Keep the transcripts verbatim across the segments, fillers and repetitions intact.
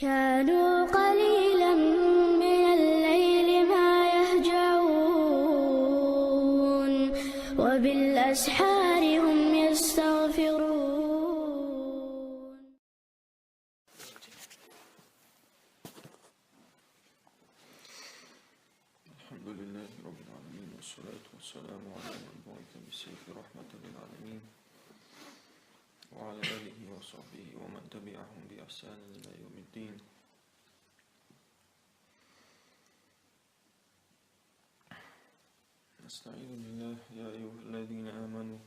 كانوا قليلا من الليل ما يهجعون، وبالأسحار هم يستغفرون. الحمد لله رب العالمين، والصلاة والسلام على من بعث بالسيف رحمة للعالمين، وعلى آله وصحبه ومن تبعهم بإحسان إلى يوم الدين. نستعيذ بالله. يا أيها الذين آمنوا،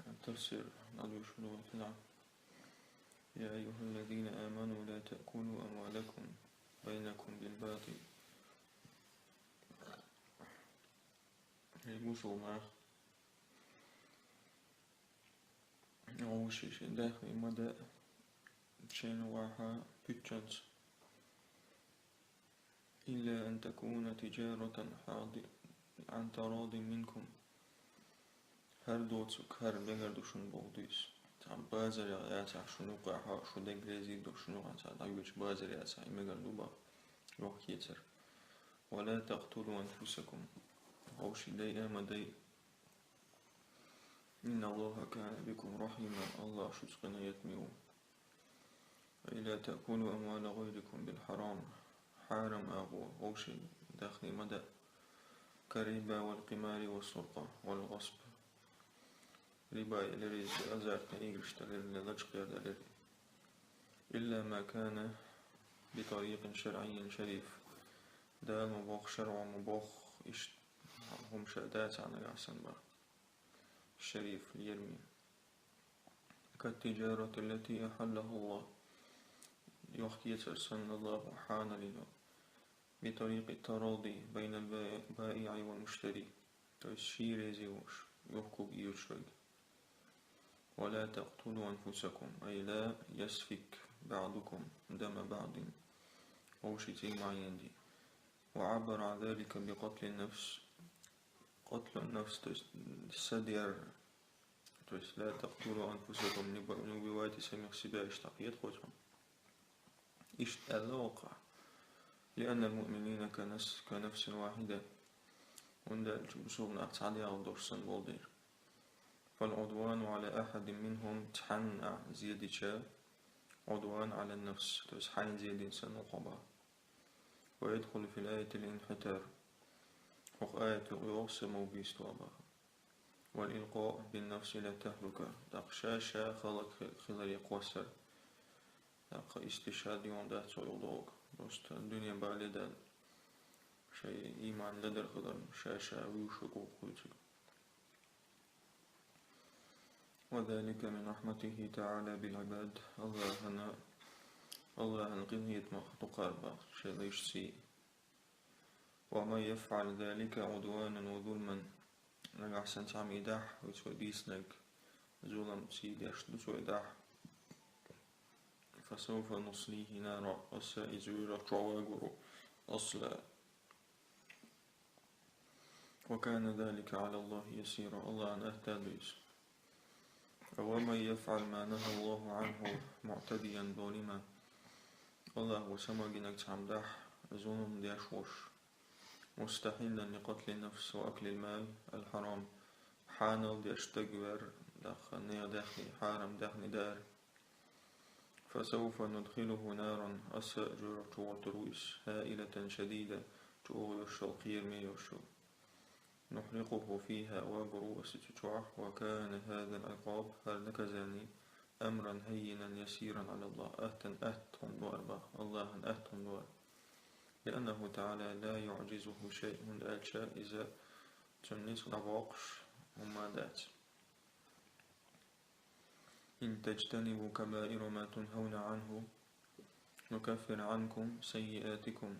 التفسير، العدو شنو في العام. يا أيها الذين آمنوا لا تأكلوا أموالكم بينكم بالباطل. Эй мусулманаш, вовшийн даьхни ма даа шоай юкъе пуьччанца. إلا أن تكون تجارة حاض-، عن تراض منكم. ХӀара доцург, хӀара мегар ду шуна бохург ду иза. Цхьа базар яцахь шуна юкъахь, шу дерг реза ду шуна юкъахь, цхьа дӀайоьдуш базар яцахь, и мегар ду боху, йохкецар. ولا تقتلوا أنفسكم. Вовшийн дай а ма дайа. إن الله كان بكم رحيما. АллахӀ шуьца къинхетаме ву. ولا تأكلوا أموال غيركم بالحرام. Хьарам агӀор вовшийн даьхни ма даа. كالربا والقمار والسرقة والغصب. Риба элира иза, азартни играш делира, лачкъер делира. إلا ما كان بطريق شرعي شريف. Дала ма бохху, шарӀо ма бохху, иштта хӀума ша дацахь нагахь санна боху. Шариф, лераме. كالتجارة التي أحلها الله. Йохкецар санна АллахӀа хьанал йина. بطريق التراضي بين البائع والمشتري. То есть шен реза волуш, йохкург йоьдуш верг. ولا تقتلوا أنفسكم، أي لا يسفك بعضكم دم بعض. Вовшийн цӀий ма Ӏенде. وعبر عن ذلك بقتل النفس. قتل النفس, то есть са дер. То есть لا تقتلوا أنفسكم, не бо-, не убивайте самих себя, иштта кхетахь хьо цунах. Иштта аьлла воккхахь. لأن المؤمنين كنس-، كنفس واحدة. ХӀунда аьлча мусулманаш цхьа дегӀ долуш санна болу дела. فالعدوان على أحد منهم, цхьанна ахь зе дича, عدوان على النفس, то есть хьайна зе дина санна ву хьо боху. ويدخل في الآية الانحطار. ХӀокху аято юкъа йогӀу самоубийство боху. والإلقاء بالنفس إلى التهلكة. ТӀаккха ша-ша хӀаллакьхи-, хиларе кхоссар. ТӀаккха истишхӀад юкъа дац цо юкъа догӀург. Просто дуьне бале а даьлла, шайн ийман ледара хиларна, ша-ша вуьйш верг ву-кх кхуьйцург. وذلك من رحمته تعالى بالعباد. АллахӀана, АллахӀан къинхетамах ду кхара боху шайн лайшций. ومن يفعل ذلك عدوانا وظلما. Нагахь санна цхьамма и дахь, вуьйцу вай дийцинарг, зуламций деш ду цо и дахь. فسوف نصليه نارا. Аса иза вуьйранах чохь вагор ву. Асла. وكان ذلك على الله يسيرا. АллахӀана атта ду иза. ومن يفعل ما نهى الله عنه معتديا ظالما. АллахӀа ву самагинарг цхьамма дахь, зулам деш волуш. مستحلا لقتل النفس وأكل المال الحرام. Хьанал деш стаг вер, даха нехан даьхни, хьарам даьхни дар. فسوف ندخله نارا. Аса жоьжахати чу гӀоттур ву иза. هائلة شديدة. ЧӀогӀа йолуш йолу, кхераме йолуш йолу. نحرقه فيها. Вагор ву аса цу чохь. وكان هذا العقاب, хӀара наказание, أمرا هينا يسيرا على الله. Аттан атта хӀума ду хӀара боху, АллахӀан атта хӀума ду хӀара. لأنه تعالى لا يعجزه شيء. ХӀунда аьлча иза цунна ницкъ дӀабоккхуш хӀума дац. إن تجتنبوا كبائر ما تنهون عنه نكفر عنكم سيئاتكم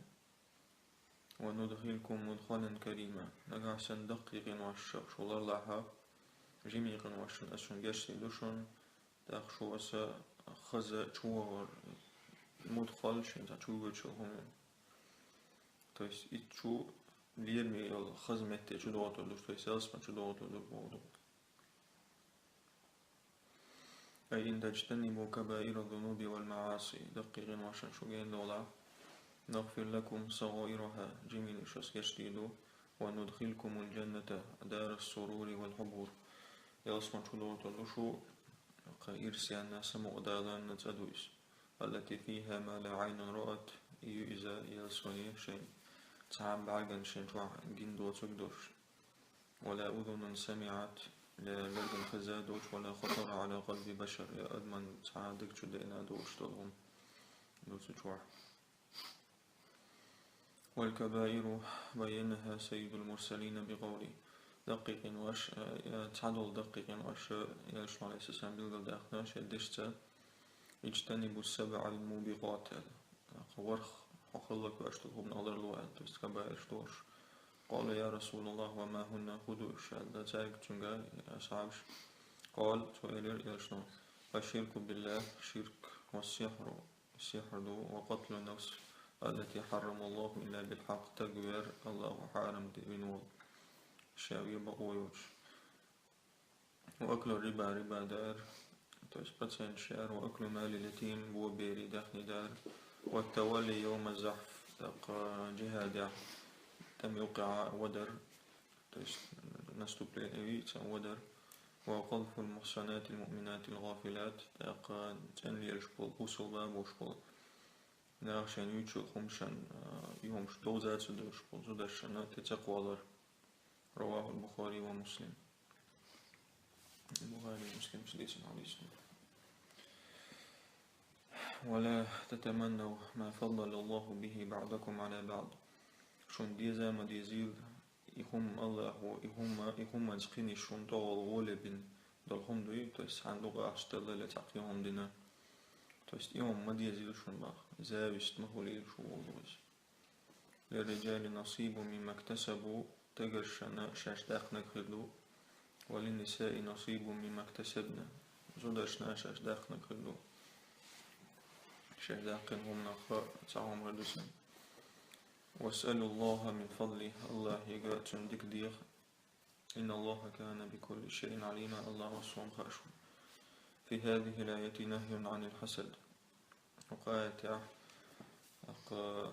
وندخلكم مدخلا كريما. Нагахь санна даккхий къинош шу ларлахь, жимий къиношна аса шуна гечдийр ду шуна, тӀаккха шу аса хаза чувогӀур, мудхал, шен цхьа чувоьдуш йолу хӀума. То есть и чу лераме йолу хаза метте чу догӀур ду, то есть ялсамане чу догӀур ду боху. أي إن تجتنبوا كبائر الذنوب والمعاصي, даккхий къиношна шу гена долахь, نغفر لكم صغائرها, жимийна шух гечдийр ду, وندخلكم الجنة دار السرور والحبور. Ялсмала чу довлур ду шу, кхы ирс яьнна, самукъадаланна цӀа ду иза. التي فيها ما لا عين رأت, и ю иза ялсмала шайн цхьа а бӀаргана шен чохь гина доцург долуш. ولا أذن سمعت, я лергана хезна доцуш, ولا خطر على قلب بشر, я адаман цхьа а дага чу деана доцуш долу хӀума ду цу чохь. والكبائر بينها سيد المرسلين بقوله, даккхий къинош, э, я цхьадолу даккхий къинош, э, Элчано, Ӏалайхиссалам, билгалдаьккхина шен дешца, اجتنبوا السبع الموبقات аьлла. ВорхӀ хьо хӀаллаквеш долу хӀуманах ларло аьлла, то есть кабаираш долуш. قالوا يا رسول الله وما هن, хӀун ду уьш аьлла, цаьрга цуьнга асхьабаш. قال, цо элира Элчано: الشرك بالله, ширк, والسحر, сихьр ду, وقتل النفس التي حرم الله إلا بالحق, стаг вер Аллахо хьарам дина волу, ша вен бакъо йоцуш. وأكل الربا, риба даар, то есть проценташ яар, وأكل مال اليتيم, бо берийн даьхни даар, والتولي يوم الزحف, тӀаккха джихӀадехь тӀам юккъехь вадар, то есть наступление вийца вадар, وقذف المحصنات المؤمنات الغافلات, тӀаккха цӀена лелаш болу, бусалба болуш болу, наха шайна юьйцучу хӀуманашна, а, и хӀумаш довза ца деш болу зударшна тӀе ца кхоллар. رواه البخاري ومسلم. Бухари, Муслим дийцина хьадис ду. ولا تتمنوا ما فضل الله به بعضكم على بعض. Шуна деза а ма дезийла и хӀума Аллахо, и хӀума, и хӀуманца кхин шуна тӀехула гӀоле бина долу хӀума дуй, то есть цхьана дукъахча делла, цхьа кхин хӀума дина. То есть и хӀума ма дезийла шуна боху, зависть ма хуьлийла шун волу иза. للرجال نصيب مما اكتسبوا, стагаршна шаьш даьккхинарг хир ду, وللنساء نصيب مما اكتسبن, зударшна шаьш даьккхинарг хир ду, шаьш даьккхина хӀуманах цхьа хӀума хир ду царна. واسألوا الله من فضله, Аллахьега цуьнан дика деха, إن الله كان بكل شيء عليما, Аллахо сом хууш ву. في هذه الآية نهي عن الحسد. ХӀокху аятехь, тӀаккха,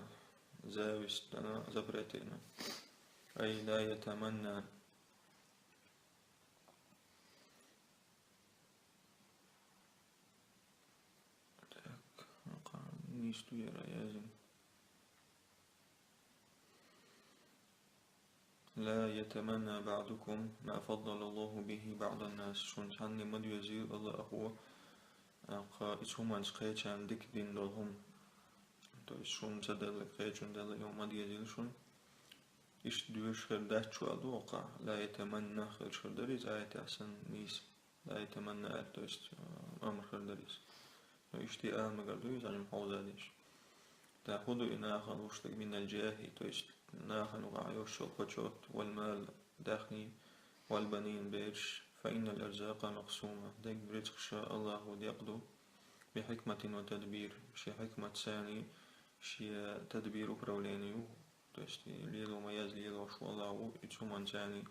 зависть дина запрет йина. أي لا يتمنى. Так, хӀокху нийса ду яра яздина. لا يتمنى بعضكم ما فضل الله به بعض الناس. Шуна цхьанне ма доьзийла Аллахо, тӀаккха, иза хӀуманца кхечарна дика дина долу хӀума. То есть шуна ца делла, кхечунна делла, и хӀума ма дезийла шуна. Иштта доьшуш хир дац шу аьлла ду хӀокхахь, لا يتمنى хилча хир дара иза аятехь санна нийса. لا يتمنى аьлла, то есть, а, амр хир дара иза. Но иштта а ала мегар ду иза, Ӏилма хьовзадеш. ТӀаккха хӀун ду и нахана луш дерг, من الجاه, то есть нахана юкъахь йолуш йолу почёт, والمال, даьхни, والبنين, бераш, فإن الأرزاق مقسومة, дерриг рицкъаш Аллахо декъ ду, بحكمة وتدبير, шен хьикматца, шен тадбир, управление, то есть лело ма езза лелош ву Аллахо иза хӀуманца.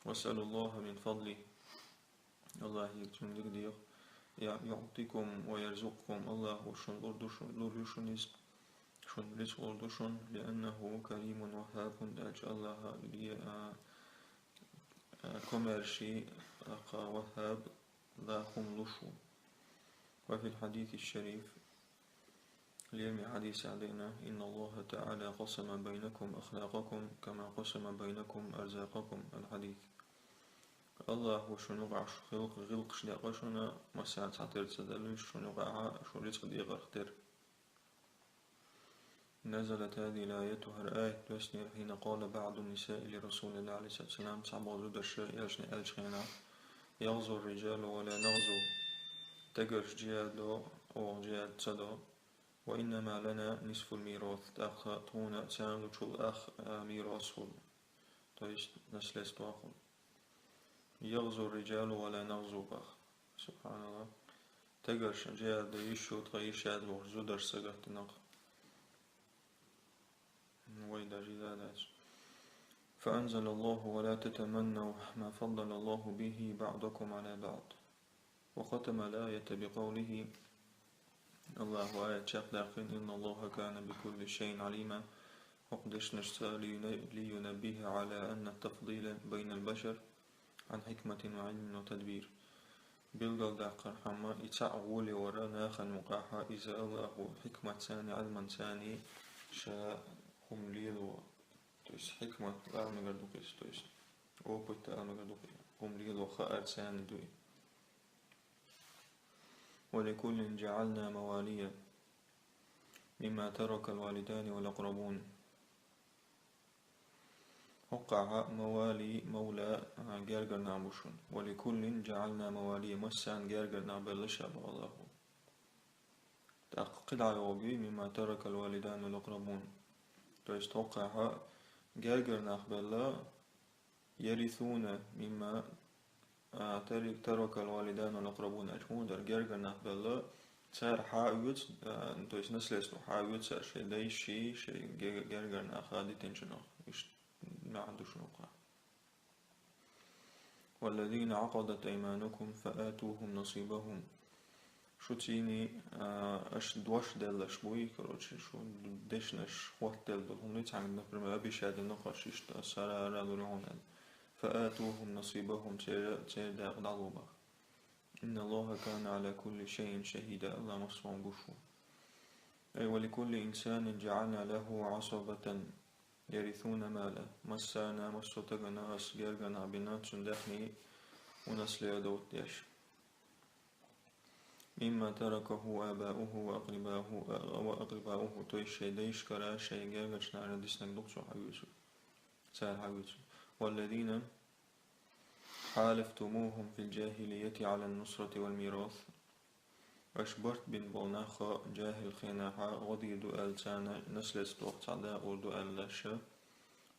واسألوا الله من فضله. Аллахьега цуьнан дика деха. يعطكم ويرزقكم, Аллахо шуна лур ду, шуна лур ю шуна иза. Шуна рицкъ лур ду шуна, لأنه كريم وهاب, аьлча Аллахьа де, а, а, комаьрша, а, кха, Ваххаб, ла хӀума луш ву. وفي الحديث الشريف, лераме хьадисехь деана: إن الله تعالى قسم بينكم أخلاقكم كما قسم بينكم أرزاقكم. الحديث. Аллахо шуна юкъахь шу хилкъ-, гӀиллакхаш декъна шуна, массарна цхьатера ца делла, шуна юкъахь шун рицкъ декъарх тера. نزلت هذه الآية, хӀара аят доьссинера, حين قال بعض النساء لرسول الله عليه الصلاة والسلام, цхьаболу зударша Элчане аьллачу хенахь: يغزو الرجال ولا نغزو, стагарш джихӀад до, оха джихӀад ца до, وإنما لنا نصف الميراث, тӀаккха тхуна царна лучул ах, а, мирас хуьлу, то есть наследство хуьлу. يغزو الرجال ولا نغزو боху. СубхьаналлахӀ. Стагарш джихӀад дан йиш ю, тхан йиш яц бохуш, зударш сагатдинарш. Вай даже иза а дац. فأنزل الله: ولا تتمنوا ما فضل الله به بعضكم على بعض. وختم الآية بقوله: Аллаху аят чакхдаьккхина: إن الله كان بكل شيء عليما. ХӀокху дешнашца لين-، لينبه على أن التفضيل بين البشر عن حكمة وعلم وتدبير. Билгалдаккхар хӀама, и цхьаъ гӀоле вара нахана юкъахь, иза Аллаху хьикматцани, Ӏилманцани ша хӀума лело, то есть хьикмат ала мегар ду-кх иза, то есть опыт ала мегар ду-кх иза, хӀума лело хаарцани ду и. ولكل جعلنا موالي مما ترك الوالدان والأقربون. ХӀокхахь мавали, мавла, а, гергара нах бу шуна. ولكل جعلنا موالي, массарна гергара нах белла ша боху Аллахо. ТӀаккха кхидӀа йогӀу: مما ترك الوالدان والأقربون. То есть хӀокхахь гергара нах белла, يرثون مما، а, تر-، ترك الوالدان والأقربون. Аьлча хӀун дара, гергара нах белла, цара хьаоьцу, а, то есть наследство хьаоьцу цара шайн дайший, шайн ге-, гергара наха дитинчунах. Иштта маьӀна ду шуна хӀокхахь. والذين عقدت أيمانكم فآتوهم نصيبهم. Шу цӀийний, а, аша дош делларш буй, короче, шу дешнаш хӀоттаделла долу хӀума, цхьаьнгга, например, обещать дина кхаш иштта, сара ара лур хьуна аьлла. فآتوهم نصيبهم, церан, церан дакъа дӀалур боху. إن الله كان على كل شيء شهيدا, Аллах массо а гуш ву. أي ولكل إنسان جعلنا له عصبة يرثون ماله. Массарна, массо а стагана ас гергара нах бина, цуьнан даьхни унаследовать деш. مما تركه آباؤه وأقرباؤه، وأقرباؤه, то есть шайн дайшкара, шайн гергарчу нахана диснарг ду-кх цо хьаоьцург. Цара хьаоьцург. والذين حالفتموهم في الجاهلية على النصرة والميراث. Аша барт бина болу нах жахӀил хенахь гӀо дийр ду аьлла, царна наследствох цхьа дакъа лур ду аьлла аша.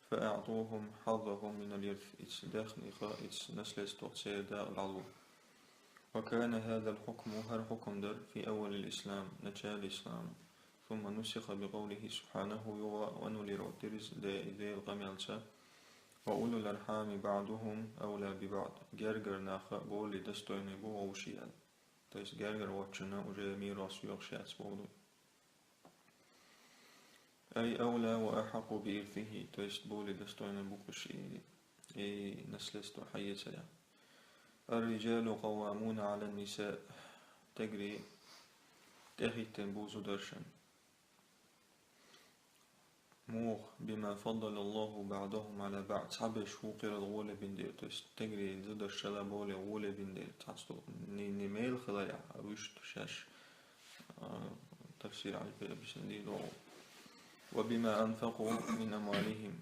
فأعطوهم حظهم من الإرث, иза даьхнех, иза наследствох церан дакъа дӀалур. وكان هذا الحكم, хӀара хьукам дара, في أول الإسلام, начале ислама. ثم نسخ بقوله سبحانه, юха аннулировать дира иза Де-, Делан къамелца: وأولو الأرحام بعضهم أولى ببعض, гергара нах более достойный бу вовшийн аьлла. То есть гергара воцчунна уже мирас йоьхуш яц боху. أي أولى وأحق بإرثه, то есть более достойный бу уьш и, и наследство хьаэца. الرجال قوامون على النساء, стегарий тӀехӀиттина бу зударшна. Муха, بما فضل الله بعضهم على بعض, цхьаберш вукхерал гӀоле бина дела, то есть стегарий зударшна более гӀоле бина дела, цхьацца не, не мел хиларехь, а вуьшта шаьш, а, тафсир Ӏалипе объяснили догӀу. وبما أنفقوا من أموالهم,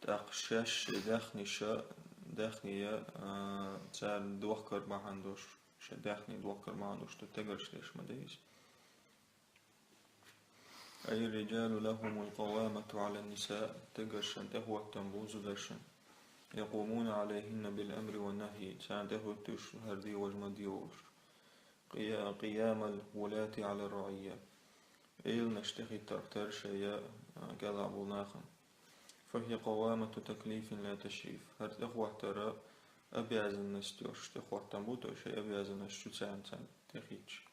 тӀаккха шаьш шайн даьхниша, даьхния, а, цара дохкар бахьана долуш, шайн даьхни дохкар бахьана долуш, ду стегарш деш ма ду иза. أي الرجال لهم القوامة على النساء, стегаршна тӀехӀоттам бу зударшна. يقومون عليهن بالأمر والنهي, царна тӀехӀоьттуш хӀара де, важа ма де волуш. قيا-، قيام الولاة على الرعية, эланаш тӀехӀиттарх тера шайн, а, кӀелахь болу нахана. فهي قوامة تكليف لا تشريف, хӀара тӀехӀоттар обязанность йолуш тӀехӀоттам бу, то есть шайн обязанность ю царна, царна тӀехӀитташ.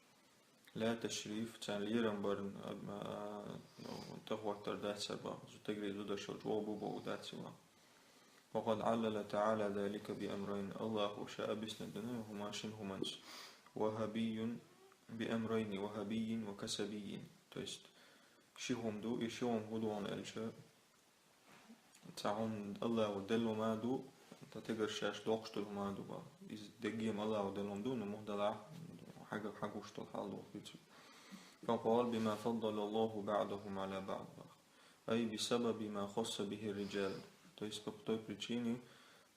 لا تشريف, царна лерам барна, а, а, ну, тӀехӀоттар дац хӀара боху, стегарий зударшна чӀогӀа бу бохург дац и боху. وقد علل تعالى ذلك بأمرين, Аллахо ша объяснить дина хӀума шина хӀуманца. وهبي بأمرين, وهبي وكسبي. То есть ши хӀума ду, и ши хӀума хӀун ду аьлча, цхьа хӀума Аллахо делла хӀума ду, ткъа стегарш шаьш доккхуш долу хӀума ду боху. Иза деггем Аллахо делла хӀума ду, но мухха делахь, хьага-, хьагуш долу хьал ду хӀуьцу. فقال: بما فضل الله بعضهم على بعض, боху. أي بسبب ما خص به الرجال, то есть по той причине,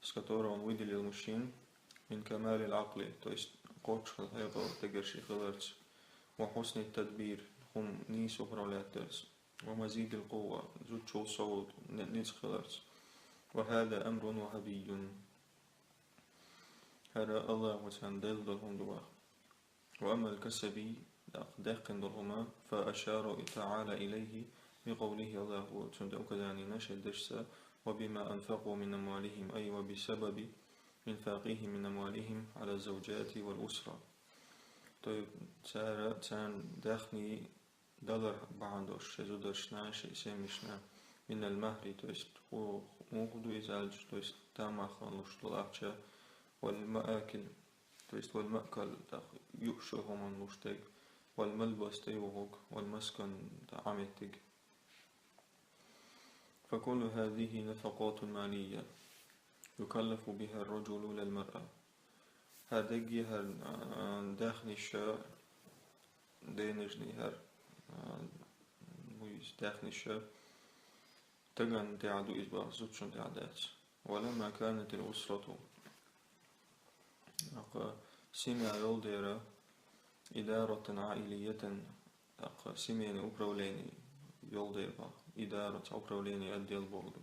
с которой он выделил мужчин, من كمال العقل, то есть кхоччуш хьекъал стегаршна хиларца, وحسن التدبير, хӀума нийса управлять дарца. ومزيد القوة, зудчул сов не-, ницкъ хиларца. وهذا أمر وهبي. ХӀара Аллахо царна делла долу хӀума ду боху. وأما الكسبي, дакъа даьккхина долу хӀума, فأشار تعالى إليه بقوله, Аллахо цунна тӀе указание йина шен дешца, وبما أنفقوا من أموالهم, أي وبسبب إنفاقهم من أموالهم على الزوجات والأسرة. То есть цара, царна даьхни далар бахьана долуш, шайн зударшна, шайн семьяшна, минал махьри, то есть ху-, муха ду иза аьлча, то есть тамах луш долу ахча, вал маакил, то есть вал маакал, тӀаккха юуш йолу хӀуманна луш дерг, вал малбас, тӀеюхург, вал маскан, тӀаккха Ӏаметтиг. فكل هذه نفقات مالية يكلف بها الرجل لا المرأة. ХӀара дерриге хӀара, а, даьхниша, денежный хӀара, а, вуй иза, даьхниша стагана тӀехь ду иза боху, зудчунна тӀехь дац. ولما كانت الأسرة, тӀаккха семья йолу дела, إدارة عائلية, тӀаккха семейное управление йолу дела боху, идара, цхьа управление, отдел боху ду.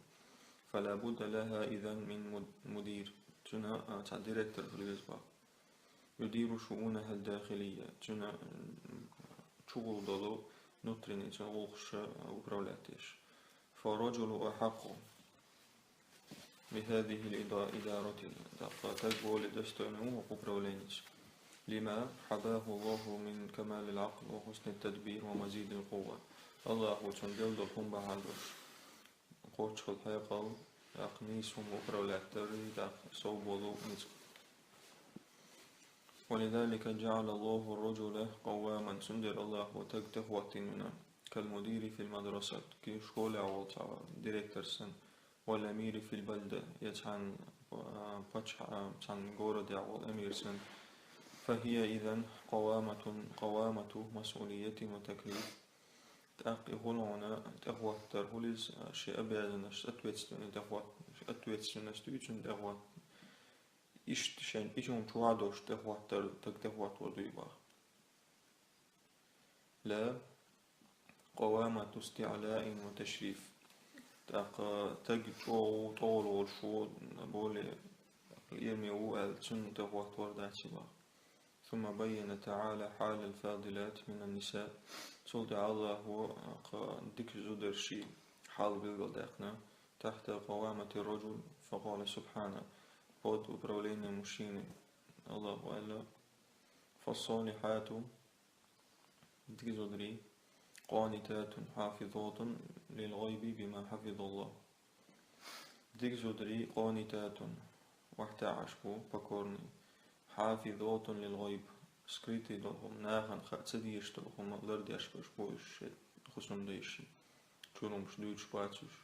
فلا بد لها إذن من مد-, مدير. Цуьнан, а, цхьа директор хуьлу веза боху. يدير شؤونها الداخلية. Цуьнан, м, чугӀур долу внутренний цуьнан гӀуллакхаш, а, управлять деш. فالرجل أحق بهذه الإدا-، الإدارة. ТӀаккха стаг более достойный ву хӀокху управленец. لما حباه الله من كمال العقل وحسن التدبير ومزيد القوة. Аллахо цунна делла долу хӀума бахьана долуш, кхоччуш хьекъал, тӀаккха нийса хӀума управлять дарий, тӀаккха сов болу ницкъ. ولذلك جعل الله الرجل قواما, цундела Аллахо стаг тӀехӀоттийна вина, كالمدير في المدرسة, кхин школехь волу цхьа директор санна, والأمير في البلدة, я цхьана, а, паччахь-, а, цхьана городехь волу эмир санна. فهي إذن قوامة، قوامة مسؤولية وتكليف. ТӀаккха и хуьлу хьуна тӀехӀоттар, хуьлу иза шен обязанность, ответственность тӀехӀот-, ответственность дуьйцу тӀехӀот-, иштта шен и хӀума чу вахьа долуш тӀехӀоттар, стаг тӀехӀоттор дуй боху. لا قوامة استعلاء وتشريف. ТӀаккха стаг чӀогӀа тӀехула волуш ву, более лераме ву аьлла, цунна тӀехӀоттор дац и боху. ثم بين تعالى حال الفاضلات من النساء. Цул тӀаьхьа Аллахо кху дика зударшийн хьал билгалдаьккхина, تحت قوامة الرجل، فقال سبحانه, под управлением мужчины. Аллахо аьлла: فالصالحات, дика зударий, قانتات حافظات للغيب بما حفظ الله. Дика зударий, قانتات, вахьтехь Ӏаш бу, покорный, حافظات للغيب, скрытый долу хӀума, нахана хаа ца дезаш долу хӀума лардеш берш бу уьш, шайн хӀусамдайшна, чурумаш дуьйцуш бац уьш.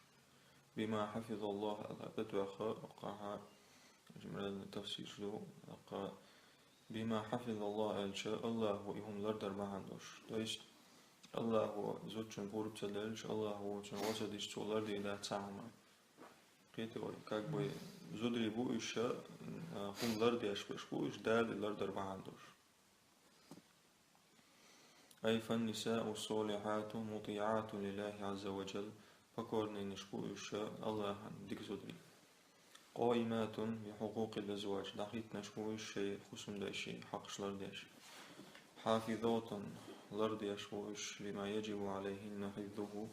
بما حفظ الله аьлла, тӀетоьхна, кхахьа, разный тафсираш ду, кха, بما حفظ الله аьлча, Аллахо и хӀума лардар бахьана долуш. То есть, Аллахо зудчун пурба ца делча, Аллахо цунна гӀо ца дича, цо лардийр дац цхьа хӀума. Кхетий вай, как бы, зударий бу уьш, а, хӀума лардеш берш бу уьш, Дала и лардар бахьана долуш. أي فالنساء الصالحات مطيعات لله عز وجل, покорныйнаш бу уьш Аллахьан, дика зударий. قائمات بحقوق الأزواج, дӀахӀиттинарш бу уьш шайн хӀусамдайшийн хьакъаш лардеш. حافظات, лардеш бу уьш, لما يجب عليهن حفظه,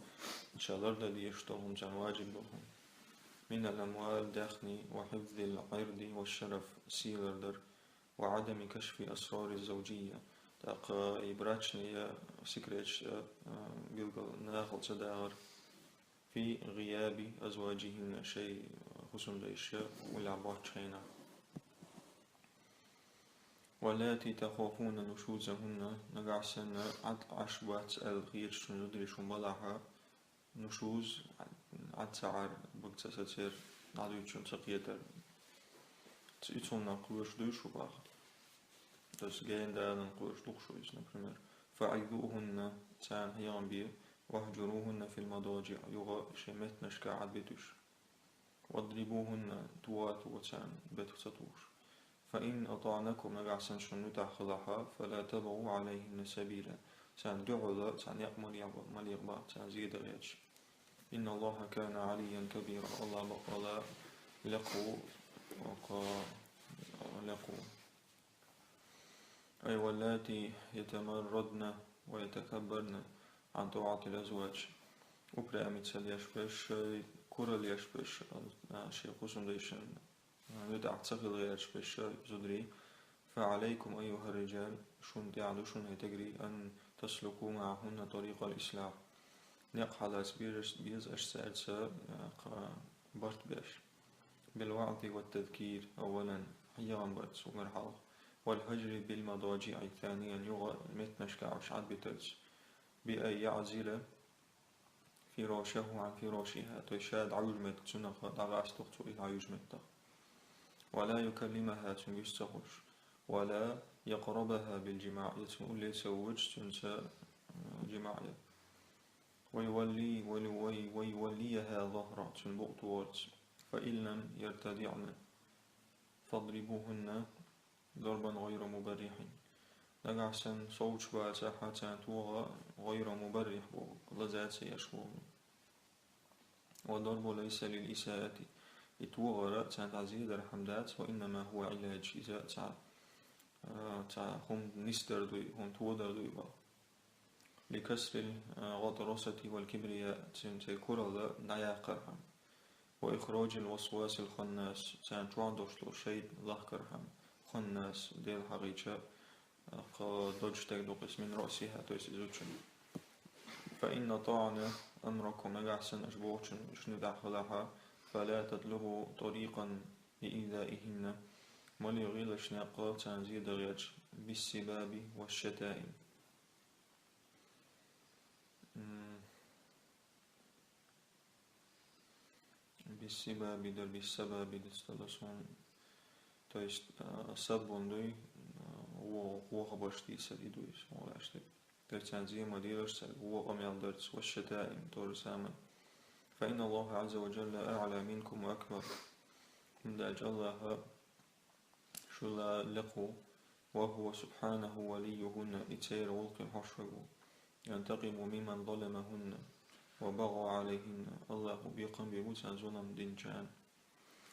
ша лардан дезаш долу хӀума, царна ваджиб долу хӀума. من الأموال, даьхни, وحفظ العرض والشرف, сий лардар, وعدم كشف أسرار الزوجية, тӀаккха и брачный секреташ, а, билггал нахала ца дагӀар, في غياب أزواجهن, шайн хӀусамдайша уллехь боцчу хенахь. واللاتي تخافون نشوزهن, нагахь санна Ӏад Ӏаш бац аьлла хеташ шун зударий шун балахь, нушуз, Ӏад ца Ӏар, бага ца сацар, дӀадуьйцучунна ца кхетар. Ц-, и цунна кхоьруш дуй шу баха? То есть гена, дадана кхоьруш ду-кх шу иза, например. فعظوهن, царна хьехам бе, واهجروهن في المضاجع, юха шайн меттанашка Ӏад битуш. واضربوهن, тоха а тоха царна, бетах ца тухуш. فإن أطعنكم, нагахь санна шуна муьтӀахь хилахь, فلا تبغوا عليهن سبيلا, царна дуьхьал цхьа некъ ма леха-, ма леха боху, царна зен дан гӀерташ. إن الله كان عليا كبيرا, Аллах бакъволу лекха ву, кху лекха ву. أي واللاتي يتمردن ويتكبرن عن طاعة الأزواج. Упрямиться деш берш, шайн куралла еш берш, а, шайн хӀусамдайшна муьтӀахь ца хила гӀерташ берш зударий, فعليكم أيها الرجال, шун тӀехь ду шуна, хӀай тӀегри, أن تسلكوا معهن طريق الإصلاح. Некъ хьалаца безаш, беза аша цаьрца, а, кха-, барт беш. بالوعظ والتذكير أولا, хьехам барца уггар хьалха. والهجر بالمضاجع ثانيا, юха меттанашка уьш Ӏадбитарца. بأن يعزل فراشه عن فراشها, то есть ша дӀаюжу меттах цунах дӀагӀастух цо и дӀаюжу меттах. ولا يكلمها, цунга уьш ца хууш. ولا يقربها بالجماع, я цунна улле ца воьдуш цуьнца, э, жимаъ яр. ويولي, ويوليها ظهره, цуьнан букъ тохарца. فإن لم يرتدعن فاضربوهن ضربا غير مبرح. Нагахь санна совцуш бацахь, царна тоха غير مبرح боху, лаза ца еш боху. والضرب ليس للإساءة. И тохар царна тӀехь зе дар хӀума дац, وإنما هو علاج, иза цхьа, а, цхьа хӀума нисдар ду, хӀума тодар ду боху. لكسر الغطرسة والكبرياء, цуьнан церан куралла дӀаяккхархьама. وإخراج الوسواس الخناس, царна чохь долуш долу шайтӀа лахкархьама, ханнас, Дела хьахийча, кхо додуш стаг ду-кх иза, من رأسها, то есть иза зудчун. فإن أطعن أمركم, нагахь санна аша бохучун шуна тӀехь хилахь, فلا تطلبوا طريقا لإيذائهن, ма лехийла аша некъ царна зе дан гӀерташ, بالسباب والشتائم. М. Биссибаби дар, биссабаби дицдала суна. То есть, а, саббун дуй, а, во-, вохабаш дийцар и дуй, сон лаьш дерг. То есть, царна зе ма дийраш, цаьрга вон къамел дарца, والشتائم, то же самое. فإن الله عز وجل أعلى منكم وأكبر. ХӀунда аьлча Аллаха шула лекха ву, وهو سبحانه وليهن, и церан гӀуллакхийн хьошург ву. ينتقم ممن ظلمهن وبغى عليهن, Аллахо бекхам бийр бу царна зулам динчарна.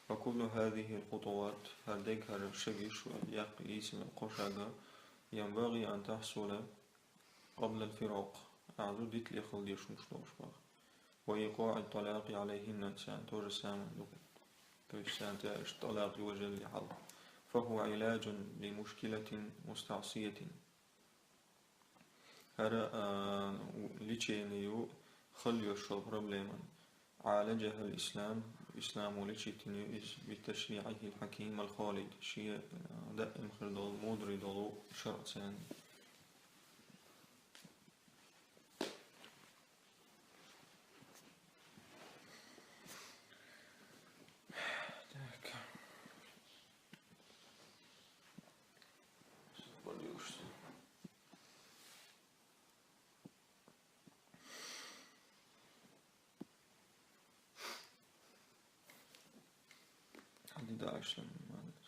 وكل هذه الخطوات, хӀара дерг, хӀара шегаш, вай яккха йийцина кхо шаг, ينبغي أن تحصل قبل الفراق, ахьа зуда дитале хила дезаш хӀумнаш долуш боху. وإيقاع الطلاق عليهن, царна то же самое ду. То есть царна тӀехь иштта тӀалакъ йожалле хьал. فهو علاج لمشكلة مستعصية. ХӀара, а, лечение ю хала йолу проблеман. عالجها الإسلام, исламо лечийтина ю иза, بتشريعه الحكيم الخالد, шен, а, даим хир долу, мудрый долу шаръаца. Так. Подивишься. Хьан дидаш лан, молодец.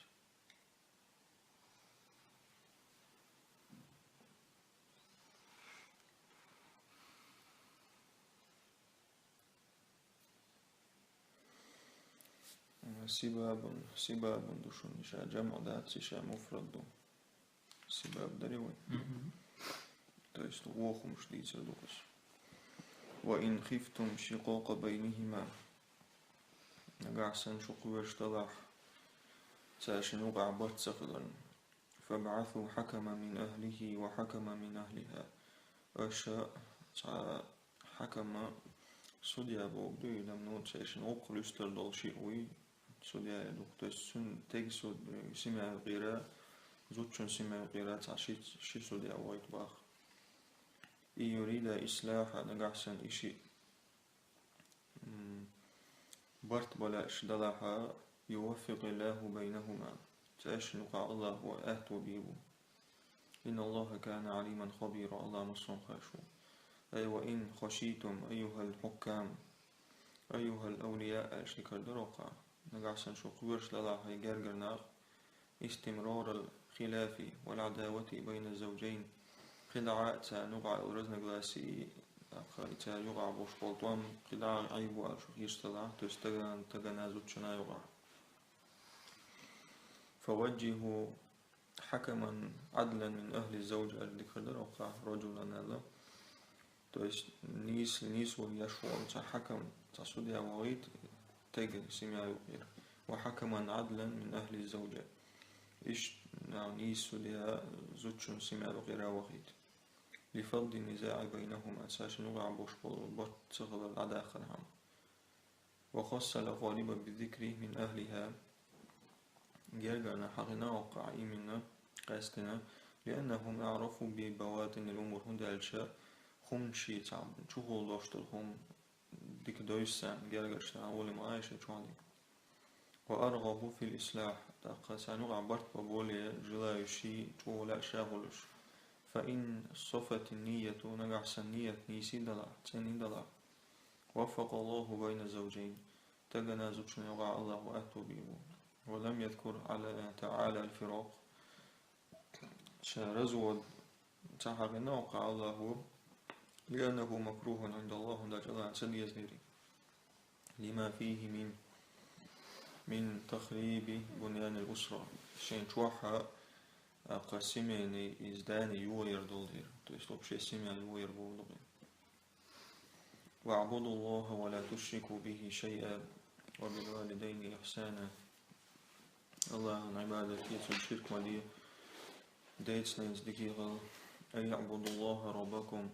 Сибабун, сибабун ду шуна, иша жамъ дац, иша муфрад ду. Сибаб дари вай. Мгм. То есть вон хӀумнаш дийцар ду кхуза. وإن خفتم شقاق بينهما. Нагахь санна шу кхоьруш далахь, цаьршинна юкъахь барт ца хиларна. فابعثوا حكما من أهله وحكما من أهلها. Аша цхьа хьакама, судья боху дуй, дам, ну, цаьршинна гӀуллакх луьстар долу шиъ вуй, судья я ду. То есть цуьнан тега суд-, семья юкъера, зудчун семья юкъера цхьа ши, ши судья вахийта боху. إن يريدا إصلاحا, нагахь санна и шиъ, м, барт бан лаьаш далахь, يوفق الله بينهما. Цаьршинна юкъахь Аллахо аьтто бийр бу. إن الله كان عليما خبيرا, Аллах массо а хууш ву. أي وإن خشيتم أيها الحكام، أيها الأولياء, аьлча дикар дара хьуна. Нагахь санна шу кхоьруш далахь, хӀай гергара нах, استمرار الخلاف والعداوة بين الزوجين. КхидӀа царна юкъахь йолу разногласий, тӀаккха и царна юкъахь болуш болу тӀом кхидӀа Ӏийр бу аьлла шу хууш далахь, то есть стагана, стагана, зудчунна юкъахь. فوجهوا حكما عدلا من أهل الزوج, аьлча дикар дара хьуна, رجلا аьлла. То есть нийса, нийсо еш волу цхьа хьакам, цхьа судья вахийта тега семья юкъера. وحكما عدلا من أهل الزوجة. Иштта нагӀна ийсу деа зудчун симаь бакъира вахийта. لفض النزاع بينهما, цаьршин юкъахь болуш болу барт ца хилар дӀадахханхьама. وخص الأقارب بالذكر من أهلها, гергарна хьахийна воккхахь именно къаьстина, لأنهم أعرف ببواطن الأمور, хӀунда аьлча хӀума шиъ цхьа чухула дош долу хӀума дика дойсу царна гергарчу наха, улама Ӏайша чохь дика. وأرغب في الإصلاح, тӀаккха царна юкъахь барт бан более желающий, чӀогӀа лаьа ша хуьлуш. فإن صفت النية, нагахь санна ният нийса далахь, цӀена далахь. وفق الله بين الزوجين, стагана зудчунна юкъахь Аллахо аьтто бийр бу. ولم يذكر على تعالى الفراق, ша развод ца хьахийна воккхахь Аллахо, لأنه مكروه عند الله, хӀунда аьлча Аллахьна ца дезара, لما فيه من من تخريب بنيان الأسرة, шайн чохь а кху семейный здание йохаяр долу дела, то есть вообще семья йохаяр болу дела. واعبدوا الله ولا تشركوا به شيئا وبالوالدين إحسانا. Аллахьана Ӏибадат де, цунна ширк ма де, деца-ненаца дика хила. أي اعبدوا الله ربكم,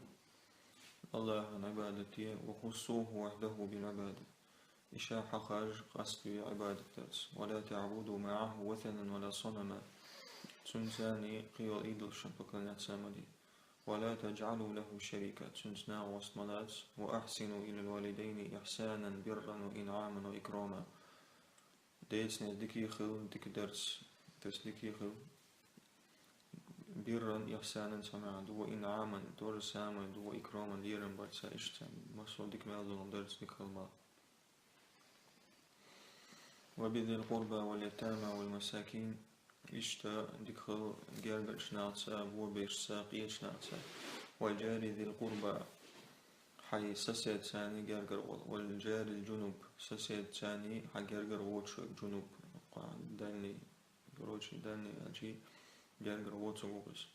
Аллахьана Ӏибадат де, وخصوه وحده بالعبادة, и ша хьахаржа, къаставе Ӏибадат дарца. ولا تعبدوا معه وثنا ولا صنما, цуьнца кхин йолу идолшна поклоняться ма де. ولا تجعلوا له شريكا, цуьнца накъост ма лаца. وأحسنوا إلى الوالدين إحسانا برا وإنعاما وإكراما. Деца-ненаца дика хила, дика дарца, то есть дика хила. برا, إحسانا, цхьа маьӀна ду, وإنعاما, то же самое ду, وإكراما, лерам барца, иштта массо а дика мел долу дарца дика хила ма. وبذي القربى واليتامى والمساكين, иштта дика хила гергарчу нахаца, бобешца, къечу нахаца. والجار ذي القربى, хьайн соседаца гергара волу. والجار الجنب, соседаца хьан гергара воцуш верг, джунуб, дальний, короче, дальний аьлча, гергара воцург ву иза.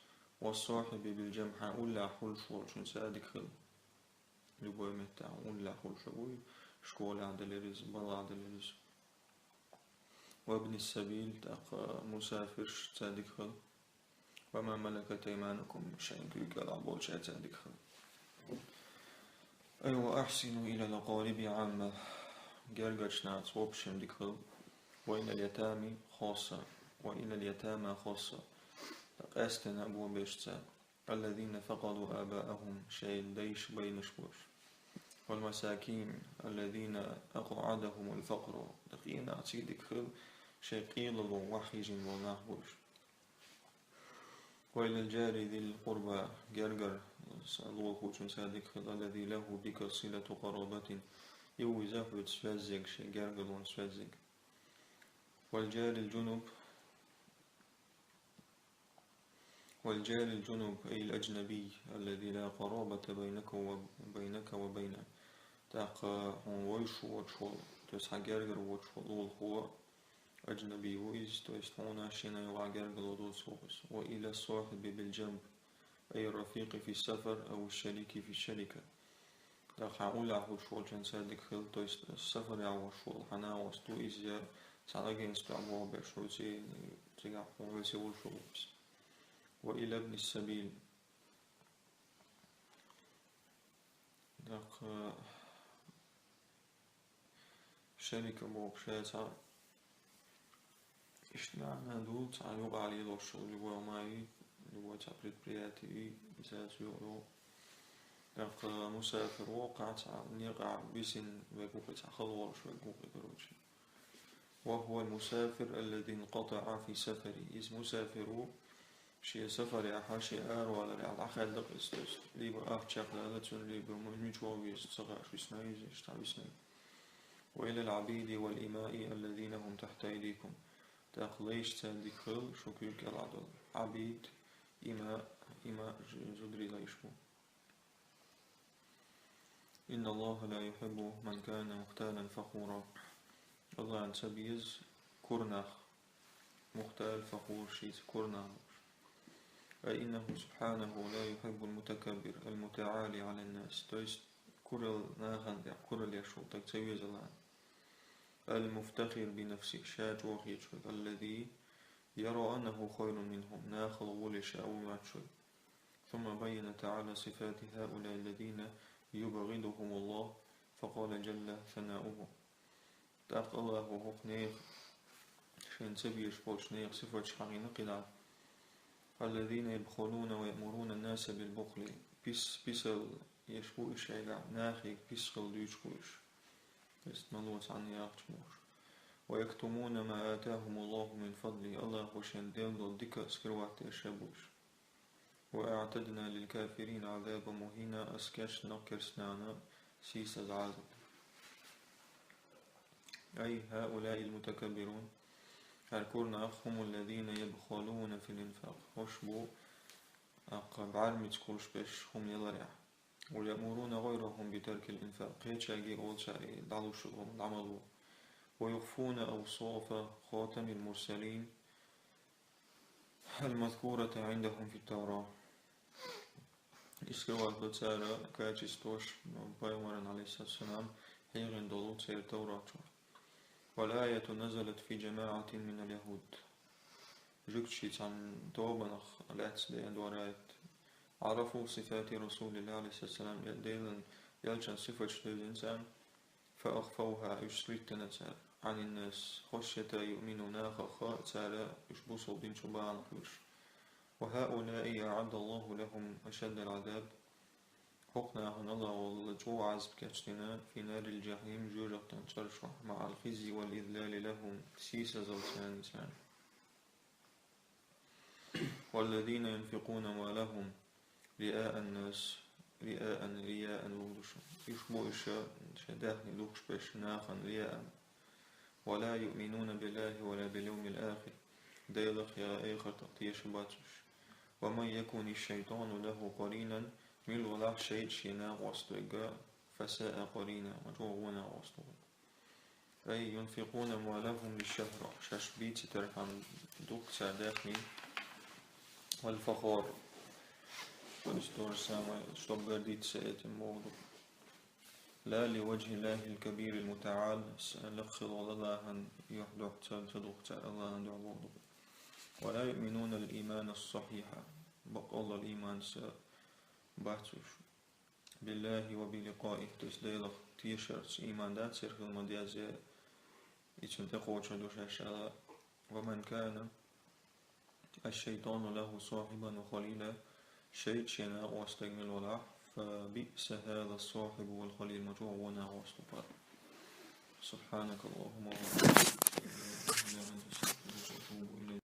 والصاحب بالجنب, хьан уллехь хуьлуш волчуьнца дика хила. Любой меттехь уллехь хуьлуш ву, школехь далийра иза, балхахь далийра иза. وابن السبيل, тӀаккха мусафиршца дика хила. وما ملكت أيمانكم, шайн куьйга кӀелахь болчаьрца дика хила. أي وأحسنوا إلى الأقارب عامة, гергарчу нахаца в общем дика хила. وإلى اليتامى خاصة, وإلى اليتامى خاصة, къаьстина бобешца. الذين فقدوا آباءهم, шайн дайш байнаш болуш. والمساكين الذين أقعدهم الفقر, ткъа и нахаца дика хила, шайн къелало ваьхьа хьийзина болу нах болуш. وإلى الجار ذي القربى, гергара лулахочуьнца дика хила, الذي له بك صلة قرابة, и ву иза хьоьца соьззиг, шайн гергарлонца соьззиг. والجار الجنب, والجار الجنب أي الأجنبي الذي لا قرابة بينك وبينه, тӀаккха хьуна вовзаш воцуш волу, то есть хьан гергара воцуш волу лулахо, аджнаби ву иза, то есть хьуна шена юкъахь гергарло доцург ву иза. وإلى الصاحب بالجنب أي الرفيق في السفر أو الشريك في الشركة. ТӀаккха хьан уллехь хуьлуш волчуьнца дика хила, то есть сафарехь волуш волу хьан накъост ву иза, я цхьана агентствехь болх беш ву, цигахь хьуна вовзаш волуш ву иза. وإلى ابن السبيل. ТӀаккха шарика бохуш цхьа иштта маьӀна ду, цхьа юкъахь лелош, любой ма ю, любой цхьа предприятие ю, иза цу юкъа ю. ТӀаккха мусафир ву, кхин цхьа некъахь висина верг ву, кхин цхьа хала волуш верг ву, короче. وهو المسافر الذي انقطع في سفره. Иза мусафир ву, шен сафарехь, шен араваларехь дӀахаьдда иза, то есть либо ахча чекхдала цуьнан, либо мича вогӀу веза ца хаьа, висна иза, иштта висна. وإلى العبيد والإماء الذين هم تحت أيديكم. ТӀаккха лайшца дика хила, шун куьйга кӀелахь долу. Абид, има, има, зударий лайш бу. إن الله لا يحب من كان مختالا فخورا. Аллахьна ца беза кура нах, мухтал, фахур, шийца кура нах болуш. أي إنه سبحانه لا يحب المتكبر المتعالي على الناس. То есть куралла, нахана тӀехь куралла еш волу стаг ца веза Аллахьна. المفتخر بنفسه, ша чӀогӀа хеташ верг, الذي يرى أنه خير منهم, нахал гӀоле ша ву моьттуш вай. ثم بين تعالى صفات هؤلاء الذين يبغضهم الله، فقال جل ثناؤه. ТӀаккха АллахӀа хӀокху нехан, шена ца безаш болчу нехан сифаташ хьахийна кхидӀа: الذين يبخلون ويأمرون الناس بالبخل. Пис-, писал еш бу уьш шайгахь, нахе пис хила дуьйцуш бу уьш. Иштта ма ло цхьанна яхача бохуш. ويكتمون ما آتاهم الله من فضله. АллахӀа шена делла долу дика скрывать деш бу уьш. وأعتدنا للكافرين عذابا مهينا. Ас кечдина керстанашна сийсаза Ӏазап. أي هؤلاء المتكبرون. ХӀара кура нах هم الذين يبخلون في الإنفاق. ХӀорш бу, аккха бӀаьрмециг хуьлуш берш хӀума яларехь. ويأمرون غيرهم بترك الإنفاق. Кхечаьрга олу цара и дӀалуш йолу хӀума дӀа ма ло. ويخفون أوصاف خاتم المرسلين المذكورة عندهم في التوراة. Иштта ваьлла цара качестваш, ну, пайхамаран, алейхиссалам, хьехина долу церан Таврат чохь. والآية نزلت في جماعة من اليهود. Жуьгташца цхьана тобанах лаьцна деана ду хӀара аят. عرفوا صفات رسول الله عليه الصلاة والسلام, Делан элчан сифаташ девзина царна. فأخفوها, уьш скрыть дина цара, عن الناس, خشية أن يؤمنوا, нахах цара уьш бусалба динчу бахьана хуьлуш. وهؤلاء أعد الله لهم أشد العذاب. ХӀокху нахана АллахӀа чӀогӀа Ӏазап кечдина, في نار الجحيم, жоьжахатин цӀера чохь, مع الخزي والإذلال لهم, сийсазалла царна царна. والذين ينفقون أموالهم رئاء الناس, رئاء, رياء бохуш. Уьш бу уьш шайн даьхни духкуш берш нахана رياء. ولا يؤمنون بالله ولا باليوم الآخر. Делах я эхартах тешаш бац уьш. ومن يكن الشيطان له قرينا, мила валахь шайтӀа шен накъост верг, فساء قرينا, ма чӀогӀа вон накъост ву. أي ينفقون أموالهم للشهرة, шаьш бийцитархьама духку цара даьхни, والفخر, то есть то же самое, чтобы гордиться этим боху духу. لا لوجه الله الكبير المتعال, с-, лакхахь волу АллахӀан юьхь дуьхьа ца, ца духку цара, АллахӀан дуьхьа боху духу. ولا يؤمنون الإيمان الصحيح, бакъалла иман са бац уьш. بالله وبلقائه, то есть Делах тешарца иман дац церан хила ма дезза, и цунна тӀекхочур ду шаьш аьлла. ومن كان الشيطان له صاحبا وخليلا, шайтӀа шен накъост верг мила валахь, فبئس هذا الصاحب والخليل, ма чӀогӀа вон накъост ву хӀара. سبحانك اللهم وبحمدك، أشهد أن لا إله إلا أنت، أستغفرك وأتوب إليك.